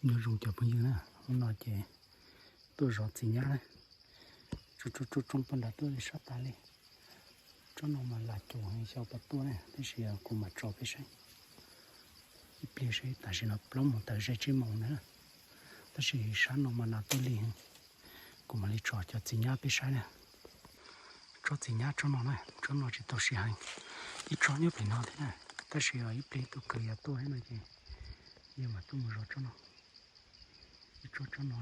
Nyob zoo cov phooj ywg na, hnub no ces tuaj zov txiv nyab na. Tsob tsob tsob tsob poj nrad tuaj sab tas li. Tsob no mas lam cuam xyov puas tuaj na, tab sis kuv mam tso peb saib. Ib pliag seb, tam sim no plaub moos tawm ze tsib moos na, tab sis sab no mas nas tuaj lig. Kuv mam li tso cov txiv nyab peb saib na. Tsob txiv nyab tsob no na, tsob no tsis tau sij heev. Ib tsob nyob pem no thiab na, tab sis ib pliag tus kwv yuav tuaj thiab no ces yog mam tuaj mus zov tsob no. Ib tsob tsob no,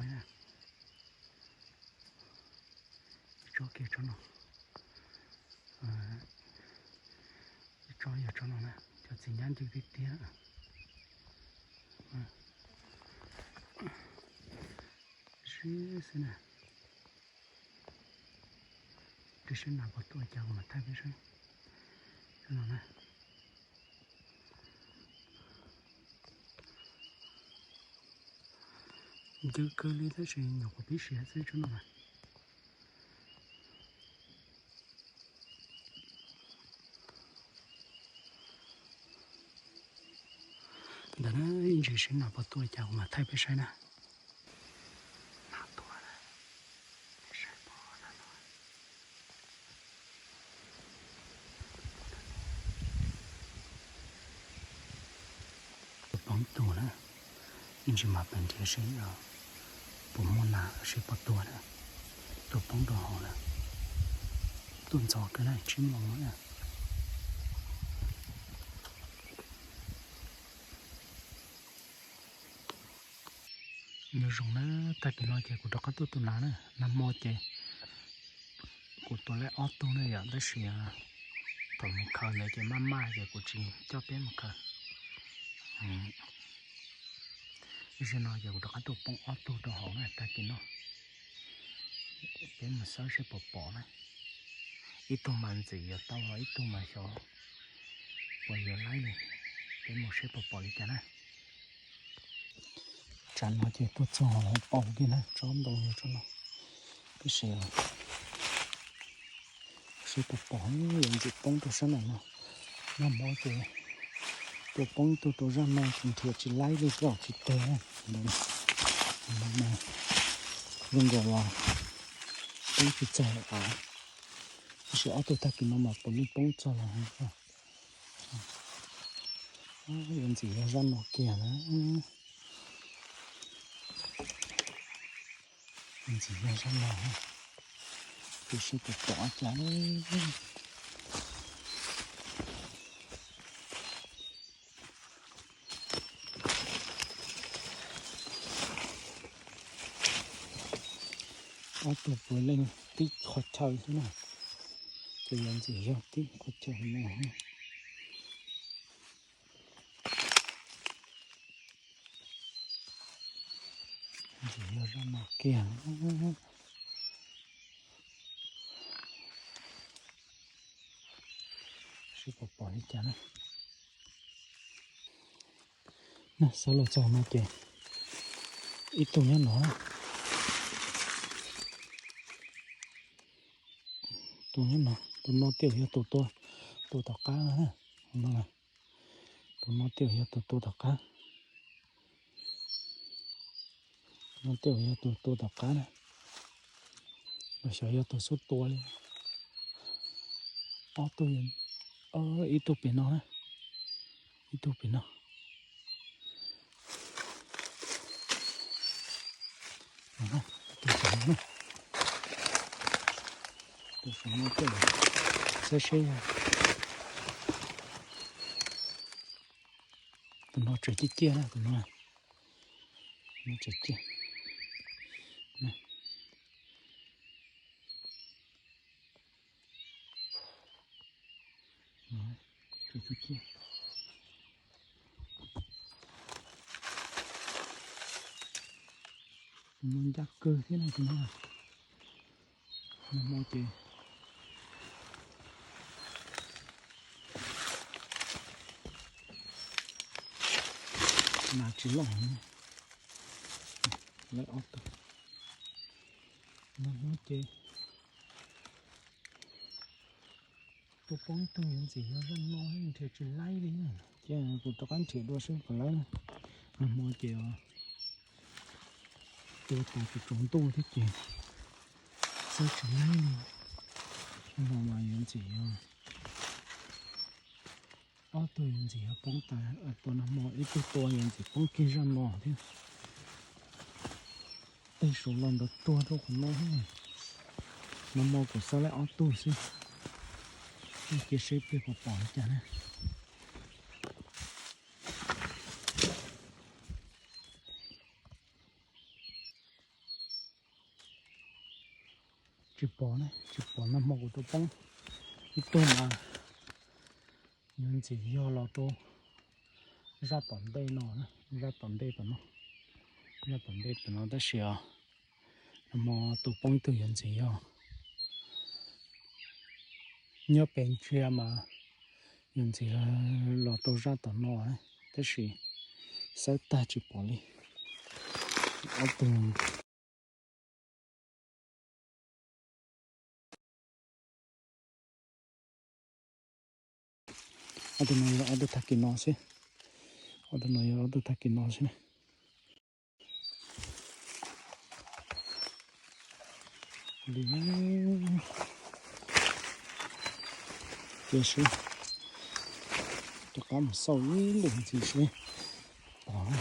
ib tsob kiag tsob no, ib tsob yog tsob no na, cov txiv nyab ncw tiag tiag. Sib xwb na. Peb saib nas puas tuaj cas kuv mam thaij peb saib. Tsob no na. Ncw kawg li tab sis nyuam qhuav pib siav xwb tsob no na. Ntawm na, ib ntsis seb nas puas tuaj cas kuv mam thaij peb saib na. Nas tuaj na. Tus poob tug na, ib ntsis mam pem nrhiav seb puas muaj nas seb puas tuaj na. Tus poob rau hauv na, tuaj ntxov kawg na, tsib moos na. Nyob zoo na, tag kis no ces kuv rov qab tuaj tus nas na, nag hmo ces kuv tua laib ob tug na yom, tab sis thaum mus khaws ntawd ces maj maj ces kuv tsis coj peb mus khaws. Ib zaug no ces kuv rov qab tuaj poob ob tug rau hauv na, tag kis no peb mus xawb seb puas pom na. Ib tug mas ntxim yuav tau, ib tug mas xyov puas yuav laib li. Peb mus seb puas pom li cas na. Tsam no ces tuaj txog hauv paus kiag na, tsob ntoo yog tsob no. Peb seb, seb puas pom, yuav ntxim poob rau sab nram no. Nag hmo ces tua poob ib tug rau zaj no ces nrhiav tsis laib li, twb tsis tuag na. Zoo nkaus los poob tsis txog lawm, tab sis ob tug tag kis no mas puav leej poob txog los. Yuav ntxim yog zaj no kiag na. Ntxim yog zaj no, tus seb puas pom cas. Ob tug puav leej tib qhov chaw xwb na, ces yuav ntxim yog tib qhov chaw no. Ntxim yog zaj no kiag. Seb puas pom li cas na. Xauj los txog no ces ib tug nyob no, tus nyob no, tus no tej zaum yog tus tua, tua tom qab na. Tus no tej zaum yog tus tua tom qab. No tej zaum yog tus tua tom qab na, los xyov yog tus xub tua li. Ob tug, ib tug pem no na, ib tug pem no. Tus saum no, tus saum no tej zaum, saib seb, tus no tseem ciaj ciaj na, tus no, no tseem ciaj. Tus no ncaj kawg thiab na, tus no. Nag hmo ces nas tsis loj heev. Lawv ob tug. Nag hmo ces tua poob ib tug yuav ntxim yog zaj no nrhiav tsis laib li. Ces kuv rov qab nrhiav dua seb puas laib. Nag hmo ces Ua tas tsaus ntuj thiab ces xav tsis laib li. Nag hmo mas yuav ntxim yog ob tug yuav ntxim yog poob tas, tua nag hmo ib tug tua yuav ntxim poob kiag zaj no thiab. Tej saud los ntawd tuag rau qhov no. Nag hmo kuv xav laib ob tug xwb, cia seb pliag puas pom li cas na. Tsis pom ne, tsis pom nag hmo kuv tau poob ib tug mas yuav ntxim yog los rau zaj tom ntej no, zaj tom ntej tom no, zaj tom ntej tom no tab sis os, nag hmo tus poob ib tug yuav ntxim yog nyob pem ntsia mas yuav ntxim los rau zaj tom no, tab sis xawb tag tsis pom li. Ob tug, ob tug no yog ob tug tag kis no xwb, ob tug no yog ob tug tag kis no xwb. Cia seb, rov qab mus xauj ib lwm ntxiv seb pom.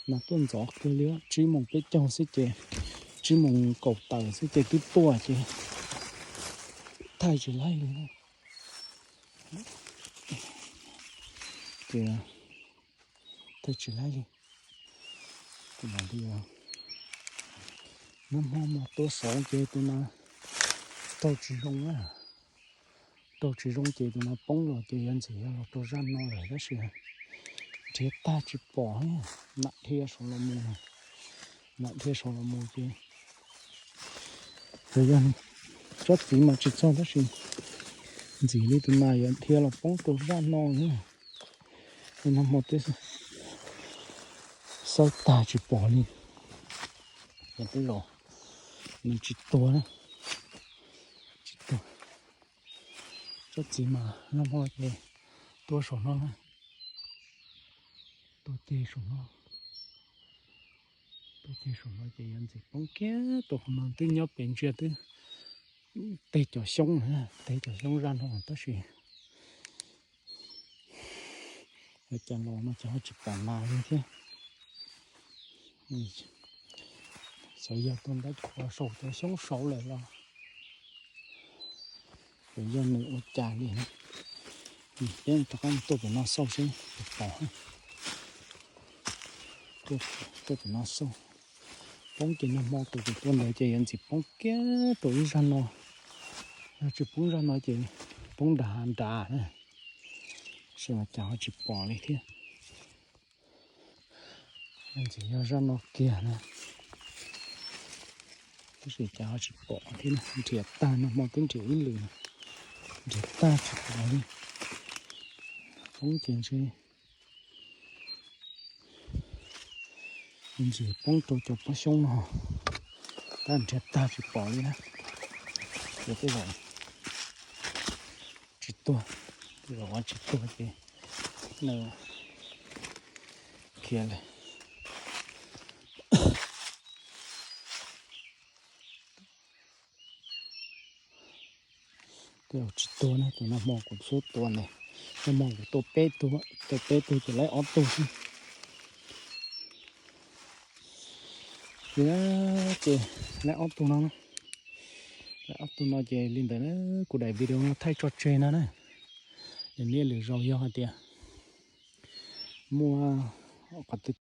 Mas tuaj ntxov kawg li, tsib moos peb caug xwb ces, tsib moos kaum tawm xwb ces twb tuaj ces thaij tsis laib li. Ces thaij tsis laib li. Nag hmo mas tua saud ces tus no raug tsis zoo na, raug tsis zoo ces tus no poob los ces yuav ntxim yog los rau zaj no lawm tab sis nrhiav tag tsis pom, nam dhia saud los mus, nam dhia saud los mus ces tsuas yog tsob txiv mas tsis txog tab sis ntxim li tus no yuav dhia los poob rau zaj no na. Nag hmo twb xawb tag tsis pom li. Yog twb los nws tsis tuag, tsis tuag. Tsob txiv mas nag hmo ces tua saum no na, tua ceg saum no, tua ceg saum no ces yuav ntxim poob kiag rau qhov no twb nyob pem ntsia twb teg cov xyoob, teg cov xyoob zaj no tab sis cas los no ces ho tsis pom nas li thiab. Xyov yog tus ntawd khuav saum cov xyoob saud lawm los yog nws ua cas li. Peb rov qab tuaj pem no xauj seb puas pom. Tuaj pem no xauj. Poob ces nag hmo tus kuv tua ntawd ces yuav ntxim poob kiag rau ib zaj no. Yog tsis poob zaj no ces poob nrad nrad na, tab sis mas cas ho tsis pom li thiab. Ntxim yog zaj no kiag na, tab sis cas ho tsis pom thiab. Nrhiav tag, nag hmo twb nrhiav ib lwm, nrhiav tag tsis pom li. Poob ces ntshe ntxim poob rau cov pob xyoob no, tab nrhiav tag tsis pom li na. Ces tej zaum tsis tuag, tej zaum tsis tuag ces nws khiav lawm. Tej zaum tsis tuag na, tus nag hmo kuv xub tua ntawd, nag hmo kuv tua peb tug, tua peb tug ces laib ob tug xwb. Ces, ces laib ob tug no, laib ob tug no ces li ntawd na, kuv daim video no thaij tso tseg no na. Nws niaj lwm zaus yog hais tias muaj qhov twg